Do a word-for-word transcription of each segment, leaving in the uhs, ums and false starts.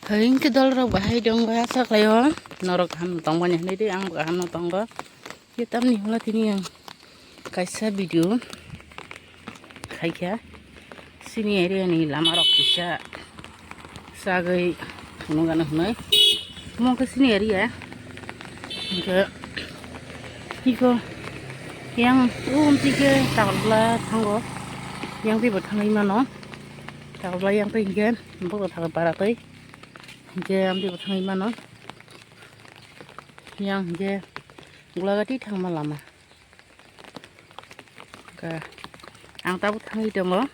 Hai hwnkhe dolrok bahai dong, bai asa khlaio. Norok kaham no tongmani hinwi di, ang bo kaham no tongo. Khe tamni hwnla tini ang kaisa video khaikha. Chini area ni lama rok kisa sagwi phunukgano hwnwi. Omo khe chini area. Hwnkhe iko yang umtwi khe Takolbla thango. Yang twi bo thangwi mano. Takolbla yang twi hwnkhe bokto thangwi para twi. Hwnkhe amtwi bo thangwi mano. Yang hwnkhe Gulagati thangma lama. Ka, ang tabuk thangwi tongo,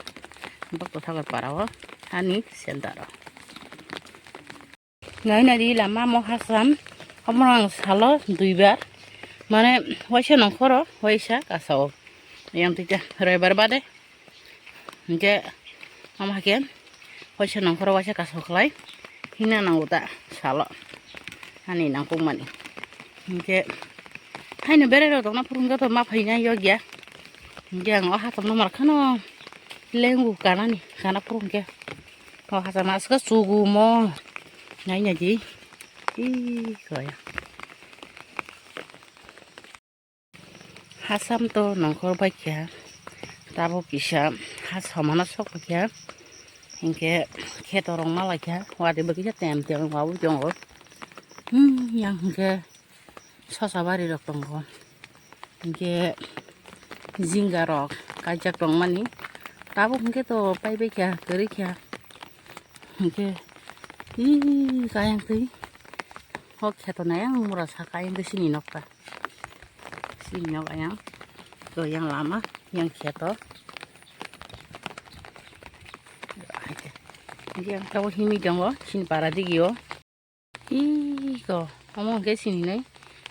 bokto thangwi para o, ani center o. Nai nai di lama mo hasam, omo ang salo duibar, mane waisa nongkhoro, waisa kasao. Yang tita roibar bade, hingke omo hakhe waisa nongkhoro waisa kasao khlai, hina nango ta salo, ani nangkukmani. Hingke haino berai rok tongna phuru hingke to ma phaina yokya, hingke ang o hasam no mar khano lengu kanani, kana phuru hingke. O hachal maska chugumo. Nai nai di. Ih, kaya. Hasam to nongkhor bai kha. Tabuk kisa ha somano sok kha. Hinkhe kheto rok ma lai kha. Wadi bo kisa tem tem wawi tongo. Hmm, yang hinkhe sosa bari rok tongo. Hinkhe jinga rok kaijak tongmani. Tabuk hinkhe to paibai kha, kwrwi kha. Hinkhe, ee, kayang twi. Hok kheto nai ang mura saka hinkhe sini nokta. Sini nok ayang. To yang lama, yang kheto. Hinkhe ang tabuk himwi tongo, sini para digio. Iko, omo hwnkhe sini nai,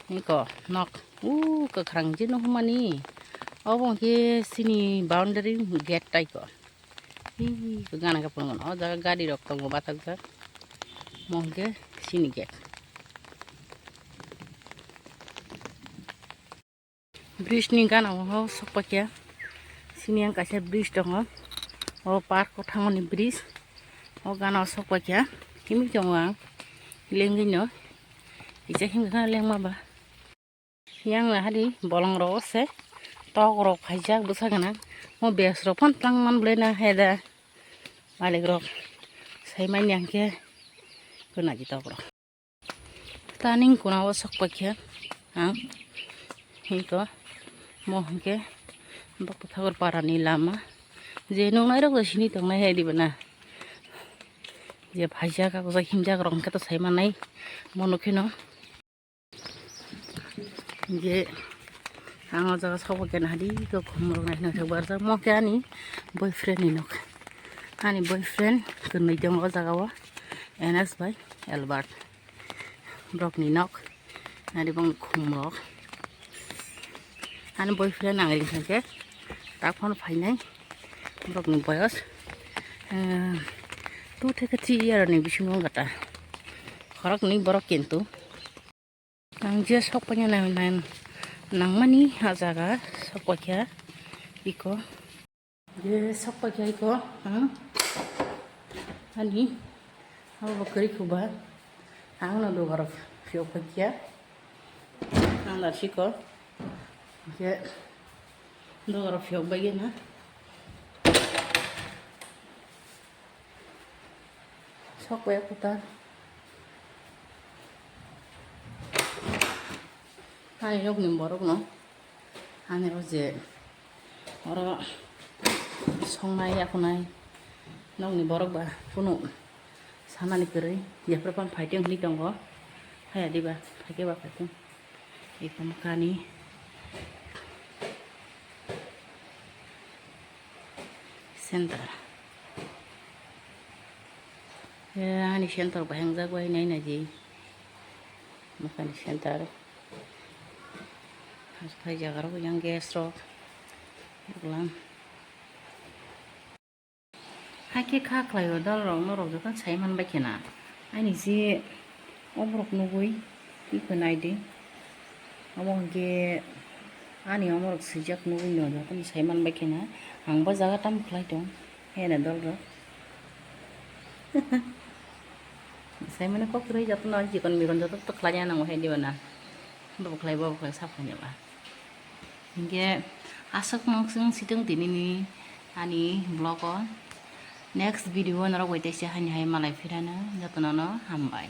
iko, nok, u, kwkhrang je nuhumani, obo hwnkhe sini boundary gate taiko, iko, gana khe phunukmano, o jaga gari rok tongo bathakjak, omo hwnkhe sini gate. Bridge ni gana o sok paikha. Sini ang kaisa bridge tongo. O park o thangmani bridge. O gana o sok paikha. Himwi tongo ang. Lengwi no. Kisa himkha lengma ba. Yang hari bolong rok se. Tok rok khaijak bwsa gana. Mo bes rok phan tang man bwlai na heda. Malik rok. Sai manya hwnkhe. Kuna ji tok rok. Taning kuna o sok paikha ang hiko mo hwnkhe bokto thakur para ni lama je nuknai rok sini tongnai hai diba na je phaijak kakjak himjak rok hwnkhe to sai mannai mo nukhe no je ang o jaga sok paikha nahadi to khum rok naithok barjak mo khe ani boyfriend ni nok ani boyfriend kwnwi tongo o jaga o N S bai Albert. Borokni nok, ari bong khum rok. Ani boyfriend ang ring khe tak phano phainai. Borokni boyos, eh, two theke three year ni bisingo wngkha ta. Khoroknwi borok kintu. Ang je sok paina nang, nang, nangmani ah jaga sok paikha iko. Je sok paikha iko, hmm? Ani, abo bo kwrwi khuba. Ang no dugar phiyok paikha. Ang da siko. Je dugar phiyok bai na. Sok pai kuta. Hai yok ni borok no. Ani o je oro songnai yakunai nokni borok ba kunu sanani kwrwi jephru phano phaiteng hinwi tongo. Haya diba phaikhe ba phaiteng ekdom kani center. Ani center bai hangjak bai nai nai di. Nokani center. Phai jaga rok yang gas rok. Eklam. Hakhe kha khlai o dal rok norok joto sai man bai khena. Ani je oborok nugui twi khe nai di. Omo hwnkhe ani omorok swijak nugui no jotono sai man bai khena. Ang bo jaga tamo khlai tong. Hene dol rok. Taimani kok kwrwi jotono jikon mikon joto to khlaiya nango hai diba na. Bo khlai bo khlai sa phai ba. Hinkhe aswk mung sing situng tinini ani vlog o. Next video o norok bai teisa hani hai malai phirano jotono no hambai.